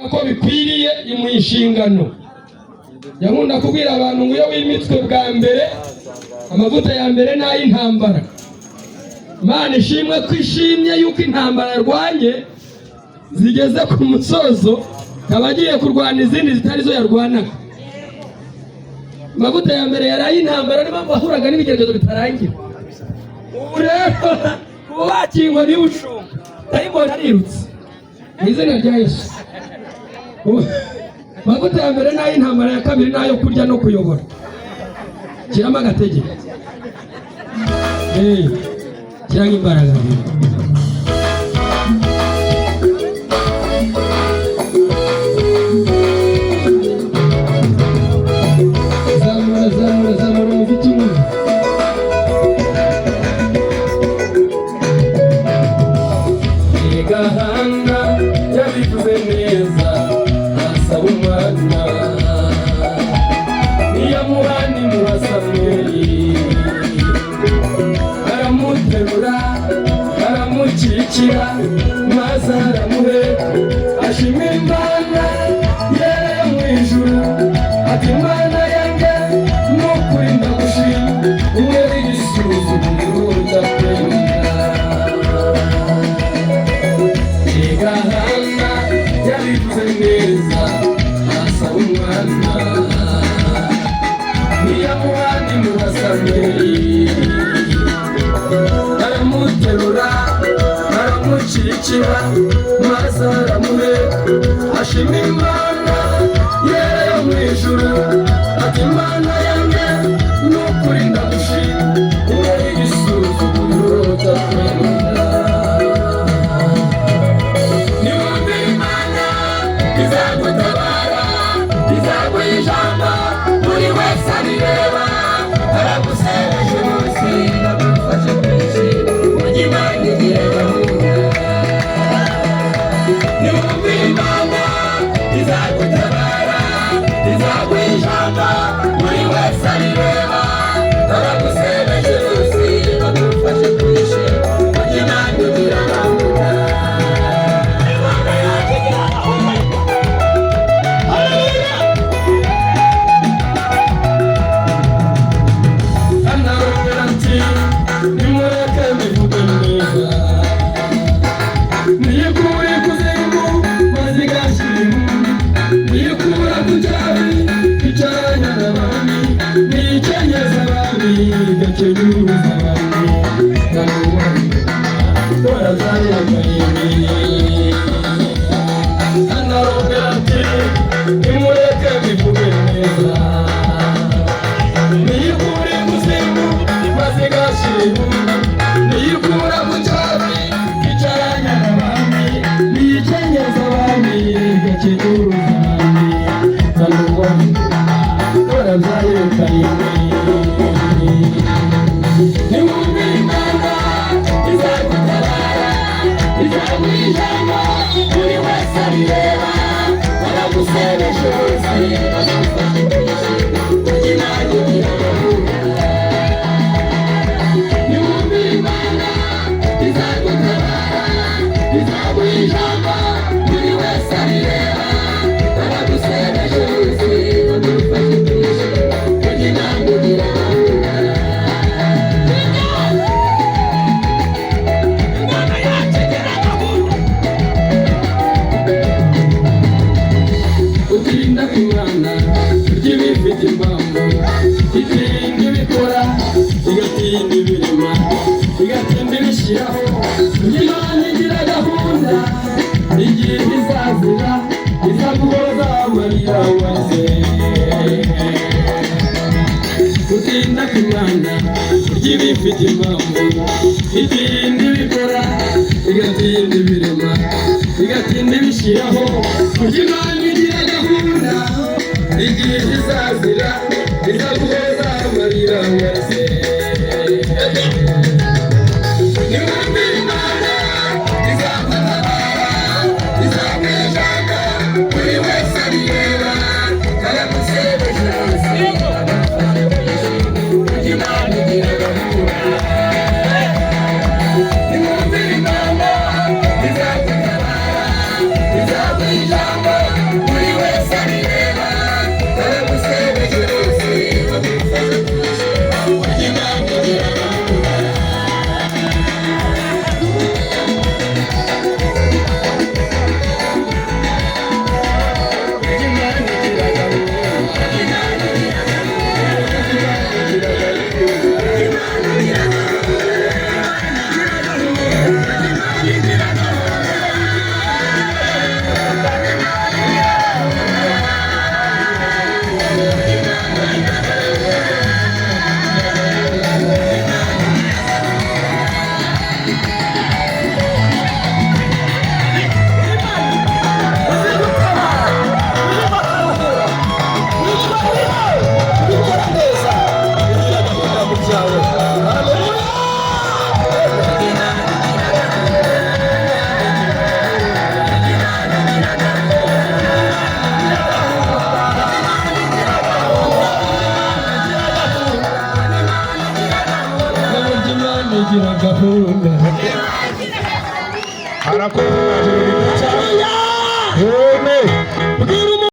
Ko bikwiriye imuha inshingano. Yankunda kubwira abantu ngo iyo wimitswe bwa mbere, amavuta ya mbere ni ay'intambara. Imana ishimwe ko ishimye yuko intambara yarwanye zigeze ku musozo, akaba agiye kurwana izindi zitari zo yarwanaga. Amavuta ya mbere yari ay'intambara, niyo mpamvu wahuraga n'ibigeragezo bitarangira. Ubu rero kuba wakingwa n'ubushumba, dayimoni arirutse mu izina rya Yesu. Amavuta ya mbere ni ay'intambara, ya kabiri ni ayo kurya no kuyobora. Shyiramo agatege. Shyiramo imbaraga. Zamura, zamura, zamura umuziki mwumva. Gahanga yabivuze neza, asaba umwana, niyamuha nimuha Samweli, aramuterura, aramukikira, maze aramuheka, ashima Imana yera yo mu ijuru, ati: "Imana yanjye, ni ukuri ndagushima, umwe w'igisuzuguriro ndakwemera." Gahanga yabivuze neza, asaba umwana, niyamuha nimuha Samweli, aramuterura, aramukikira, maze aramuheka, ashima Imana yera yo mu ijuru, ati: "Imana yanjye, ni ukuri ndagushima, ube igisuzuguriro utakwemera." Niwumvira Imana izagutabara, izaguha ijambo buri wese arireba. Baragusebeje munsi bagufashe kwinshi, ujya Imana igira gahunda. Niwumvira Imana izagutabara, izaguha ijambo buri wese arireba. Baragusebeje munsi bagufashe kwinshi, ujya Imana igira gahunda. Imana yacu igira gahunda. Haleluya. Anarongera ati: "Nimureke mbivuge neza. Niyikura ikuzimu maze igashyira impundu, niyikura ku cyabi icaranya n'abami, niyikenyeza abami igakenyuza abami, barazayambaye." Anarongera ati: "Nimureke mbivuge neza. Niyikura ikuzimu maze igashyira impundu, niyikura ku cyabi icaranya n'abami, niyikenyeza abami igakenyuza abami, kandi warabyaye karindwi." Niwumvira Imana izagutabara, izaguha ijambo buri wese arireba. Baragusebeje bose bagufashe kwinshi, ujya Imana igira gahunda. Niwumvira Imana izagutabara, izaguha ijambo buri wese arireba. Baragusebeje bose bagufashe kwinshi, ujya Imana igira gahunda. Imana yacu igira gahunda. Utinda kw'Imana kurya ibifite impamvu, itinda ibikora, igatinda ibirema, igatinda ibishyiraho. Imana igira gahunda, igihe izazira izaguhoza amarira warize. Utinda kw'Imana kurya ibifite impamvu, itinda ibikora, igatinda ibirema, igatinda ibishyiraho. Kurya Imana igira gahunda, igihe izazira izaguhoza amarira warize. Niwumvira Imana izagutabara, izaguha ijambo buri wese arireba. Baragusebeje bose bagufashe kwinshi, ujya Imana igira gahunda. Niwumvira Imana izagutabara, izaguha ijambo. igira gahunda. Arakoze. Haleluya! Amen. Bwira